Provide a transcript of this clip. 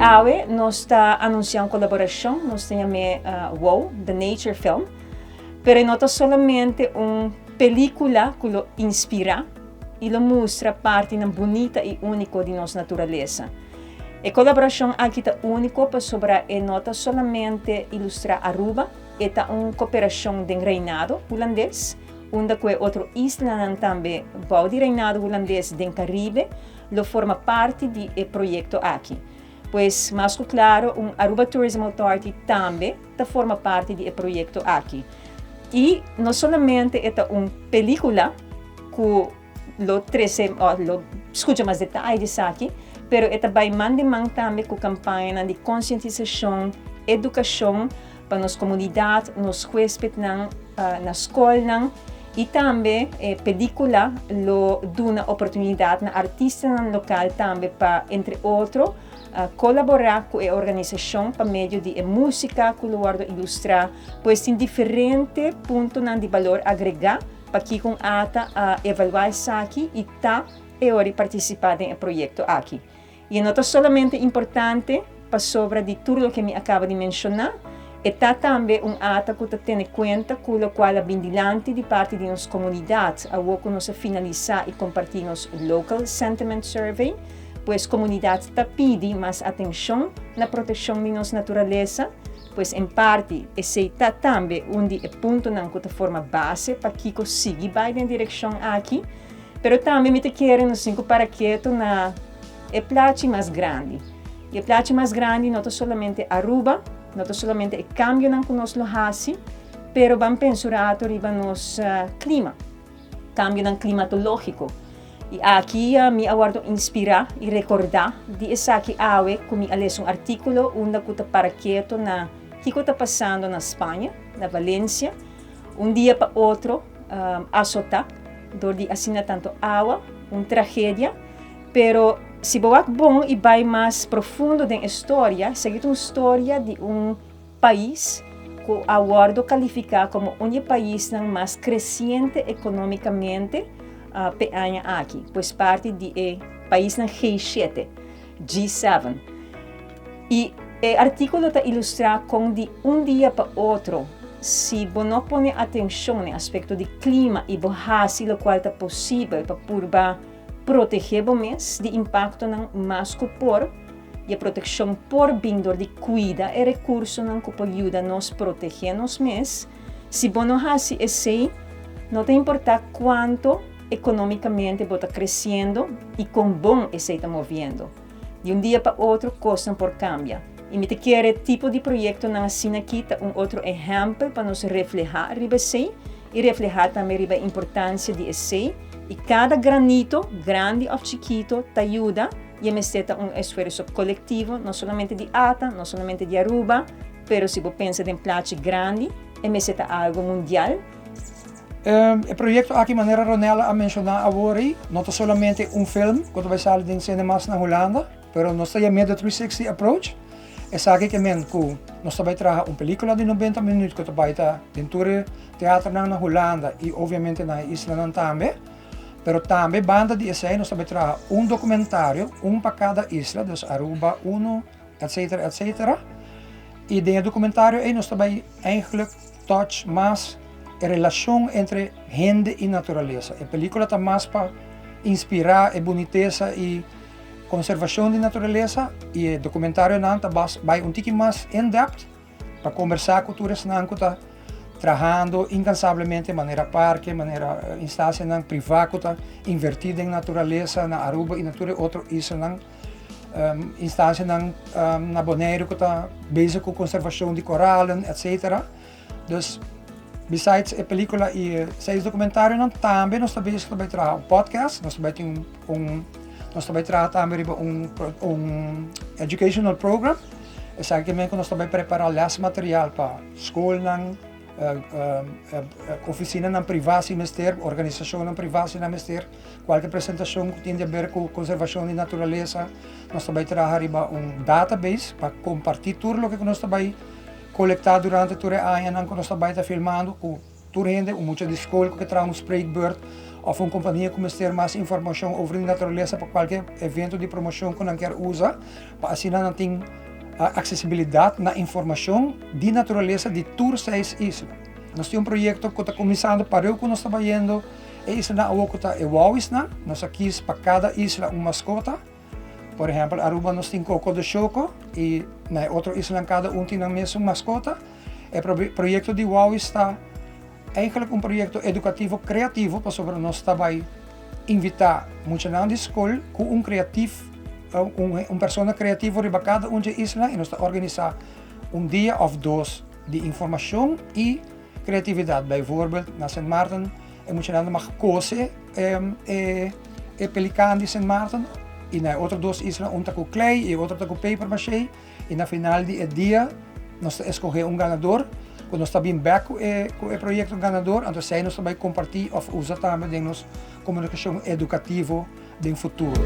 Awe nos ta anuncia un colaboracion, nos ta yam'e Wow, The Nature Film. Pero e no ta solamente un pelicula cu lo inspira y lo mustra partinan bunita y unico di nos naturalesa. E colaboracion aki ta unico pasobra e no ta solamente ilustra Aruba, e ta un cooperacion den Reinado Hulandes, unda cu e otro islanan tambe bou di Reinado Hulandes den Caribe lo forma parti di e proyecto aki. Pues mas cu claro un Aruba Tourism Authority tambe ta forma parti di e proyecto aki. Y no solamente e ta un pelicula cu lo trece o lo scucha mas detaye di esaki, pero e ta bay man den man tambe cu campañanan di concientisacion, educacion pa nos comunidad, nos huespednan na scolnan y tambe e pelicula lo duna oportunidad na artistanan local tambe pa entre otro colabora cu e organisacion pa medio di e musica cu lo wordo ilustra. Pues tin diferente puntonan di balor agrega pakico un ata a evalua esaki y ta e ora di participa den e proyecto aki. Y e no ta solamente importante pasobra di tur loke mi a caba di menciona, e ta tambe un ata cu ta tene cuenta cu locual a bin dilanti di parti di nos comunidad awor cu nos a finalisa y comparti nos Local Sentiment Survey. Pues comunidad ta pidi mas atencion na proteccion di nos naturalesa, pues en parti esey ta tambe un di e puntonan cu ta forma base pakico sigui bay den direccion aki. Pero tambe mi ta kere nos tin ku para ketu na e plachi mas grandi. I e plachi mas grandi no ta solamente Aruba, no ta solamente e kambionan ku nos lo hasi, pero ban pensa un rato riba nos klima, kambionan klimatológiko. I aki mi a wòrdu inspirá i rekordá di esaki awe ku mi a lesa un artíkulo unda ku ta para ketu na kiko ta pasando na Spaña, na Valencia. Un dia pa otro asotá dor di asina tanto awa, un tragedia. Pero si bo wak bon i bai mas profundo den e storia, esaki ta un storia di un pais ku a wòrdu kalifiká komo un di e paisnan mas kresiente ekonómikamente p'e aña aki, pues parti di e paisnan G7, G7. I e artíkulo ta ilustrá kon di un dia pa otro, si bo no pone atenshon na e aspekto di klima i bo hasi lokual ta posibel pa purba protegé bo mes di impaktonan mas ku por, i e protekshon por bin dor di kuida e rekursonan ku por yuda nos protegé nos mes, si bo no hasi esei, no ta importá kuantu ekonómikamente bo ta kresiendo i kon bon esei ta moviendo. Di un dia pa otro kosnan por kambia. I mi ta kere tipo di proyektonan asina aki ta un otro ehèmpel pa nos reflehá riba esei i reflehá tambe riba e importansia di esei. I kada granito, grandi òf chikito, ta yuda i e mester ta un esfuerso kolektivo, no solamente di ata, no solamente di Aruba, pero si bo pensa den plachi grandi, e mester ta algu mundial. E proyekto aki manera Ronella a menshoná awor ei no ta solamente un film ku ta bai sali den cinemas na Hulanda, pero nos ta yam'é The 360 Approach. Esaki ke men ku nos ta bai traha un pelíkula di nobenta minüt ku ta bai ta den tur e teaternan na Hulanda i obviamente na e islanan tambe. Pero tambe banda di esei nos ta bai traha un dokumentario, un pa kada isla, dus Aruba unu, etcetera, etcetera. I den e dokumentario ei nos ta bai eigenlijk touch mas e relashon entre hende i naturalesa. E pelikula ta mas pa inspirá e bunitesa i konservashon di naturalesa i e dokumentarionan ta bas bai un tiki mas in depth pa kombersá ku tur esnan ku ta trahando inkansablemente manera parke, manera instansianan privá ku ta invertí den naturalesa na Aruba i na tur e otro islanan. Instansianan na Boneiru ku ta bezig ku konservashon di koralen, etsetera. Dus, besides e pelikula i e seis dokumentarionan, tambe nos ta bezig ta bai traha un podcast, nos ta bai tin un, nos ta bai traha tambe riba un un educational program. Esaki ke men ku nos ta bai prepará lèsmaterial pa skolnan, Ofisinanan privá si mester, organisashonnan privá si nan mester, kualke presentashon ku tin di aber ku konservashon di naturalesa, nos ta bai traha riba un database pa kompartí tur loke ku nos ta bai kolektá durante tur e añanan ku nos ta bai ta filmando ku tur hende, un mucha di skol ku ke traha un spreekbeurt òf un kompania ku mester mas informashon over di naturalesa pa kualke evento di promoshon ku nan kier usa, pa asina nan tin aksesibilidat na informashon di naturalesa di tur seis isla. Nos tin un proyekto ku ta kuminsando pareu ku nos ta bayendo e islanan awor ku ta e Wowisnan. Nos a kis pa kada isla un maskota. Por ehèmpel Aruba nos tin Coco de Choco i na e otro islanan kada un tin nan mesun maskota. E proyekto di Wowis ta Eigenlijk un proyekto edukativo kreativo pasobra nos ta bai invitá muchanan di skol ku un kreatif un persona kreativo riba kada un dje isla i nos ta organisá un dia òf dos di informashon i kreatividat. Bijvoorbeeld na Sint Maarten e muchanan ta mag kose e e pelikan di Sint Maarten i na e otro dos isla un ta ku klei i e otro ta ku paper maché. I na final di e dia nos ta escoge un ganador cu nos ta bin bek cu e cu e proyecto ganador, anto esey nos ta bay comparti of usa tambe den nos comunicacion educativo den futuro.